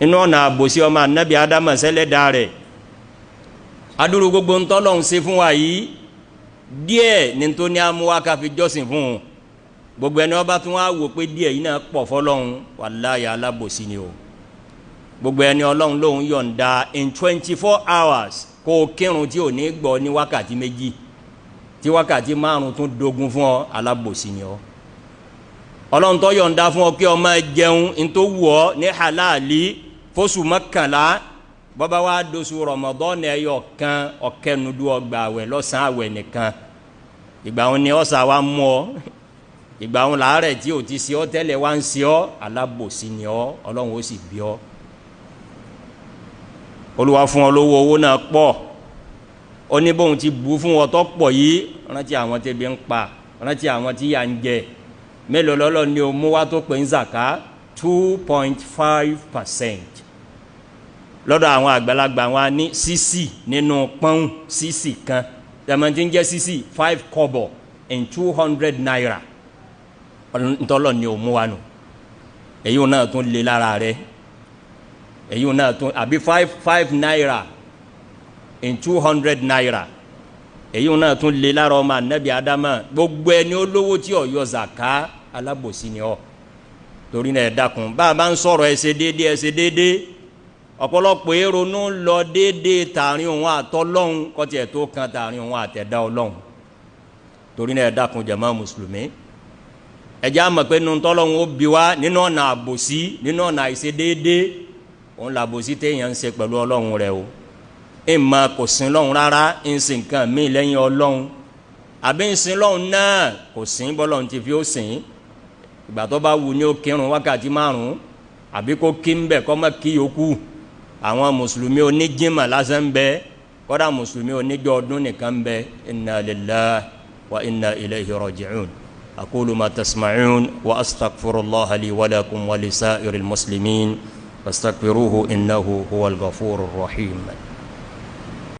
Inú ọ̀nà àbòsí ọmọ anabi Adama sẹ́lẹ̀dá rẹ̀, adúrú gbogbo ńtọ́lọ́hún ṣe fún wa yìí, díẹ̀ ní tó ní amúwá ká fi jọ́sìn fún un. Gbogbo ẹni ọba tún wá wò pé díẹ̀ yìí náà pọ̀ fọlọ́hún, wàláyà, alábòsí ni o. Gbogbo ẹni Ọlọ́run lòun yọ̀ǹda in 24 hours kó o kírun tí ò ní gbọ́ ní wákàtí 2, tí wákàtí 5 tún dogun fún ọ, alábòsí ni ọ. Ọlọ́run tó yọ̀ǹda fún ọ kí ọ máa jẹun ntó wù ọ ní halali fóṣù 11, bọ́bá wa dóṣù Ramadan ẹ̀yọ kan ọ̀kẹ́nudu ọgbà àwẹ̀ lọ́sàn-án àwẹ̀ nìkan, ìgbà wọn ni ọ̀sà wa mú ọ, ìgbà wọn làárẹ̀ tí o ti ṣe ọ tẹ́lẹ̀ wá ń ṣe ọ, alábòsí ni ọ. Ọlọ́run ó sì bí ọ. Olúwa fún ọ lówó, owó náà pọ̀, ó ní bóun ti bu fún ọ tó pọ̀ yìí, rántí àwọn tẹ́bi ń pa, rántí àwọn tí yà ń jẹ. Mélòó lọ́lọ́ ni o mú wá tó pè ń zaka? 2.5% lọ́dọ̀ àwọn àgbàlagbà wa ní sísì nínú pọ́n sísì kan tẹ̀mọ̀tì ń jẹ́ sísì, 5 kọ́bọ̀ in ₦200. Ntọ́lọ̀ ni o mú wa nù. Èyí náà tún lé lára rẹ̀, èyí náà tún àbí 5 5 naira in ₦200, èyí náà tún lé lára ọmọ anabi Adama. Gbogbo ẹni olówó tí ó yọ zaka, alábòsí ni ọ. Torí náà, ẹ dákun, bá a bá ń sọ̀rọ̀, ẹ ṣe déédéé, ẹ ṣe déédéé. Ọ̀pọ̀lọpọ̀ èrònú lọ déédéé tààrin òun àtọ́lọ́hún kọ́tí ẹ̀ tó kan tààrin òun àtẹ̀dá Ọlọ́hun. Torí náà, ẹ dákun, jàmá mùsùlùmí, ẹ jẹ́ àmọ̀ pé nínú tọ́lọ́hún ó bi wá nínú ọ̀nà àbòsí, nínú ọ̀nà àìṣe déédéé, òun làbòsí téèyàn ń ṣe pẹ̀lú Ọlọ́hun rẹ̀ o. Ìmọ̀ kò sin lọ́hun rárá, ń sin nǹkan míì lẹ́yìn Ọlọ́hun, àbí ń sin lọ́hun náà kò sin bọ́lọ́hun ti fi ó sìn. Ìgbà tó bá wù ní ó kírun wákàtí 5, àbí kó kí ń bẹ̀ kọ́ mọ́ kí yòókù. Àwọn mùsùlùmí oníjìmọ̀ lásán ń bẹ, kọ́dà mùsùlùmí oníjọ́ ọdún nìkan ń bẹ. Inna lillahi wa inna ilayhi raji'un. Aqulu ma tasma'un wa astaghfirullaha li wa lakum wa lisa'iril muslimin, fastaghfiruhu innahu huwal ghafurur rahim.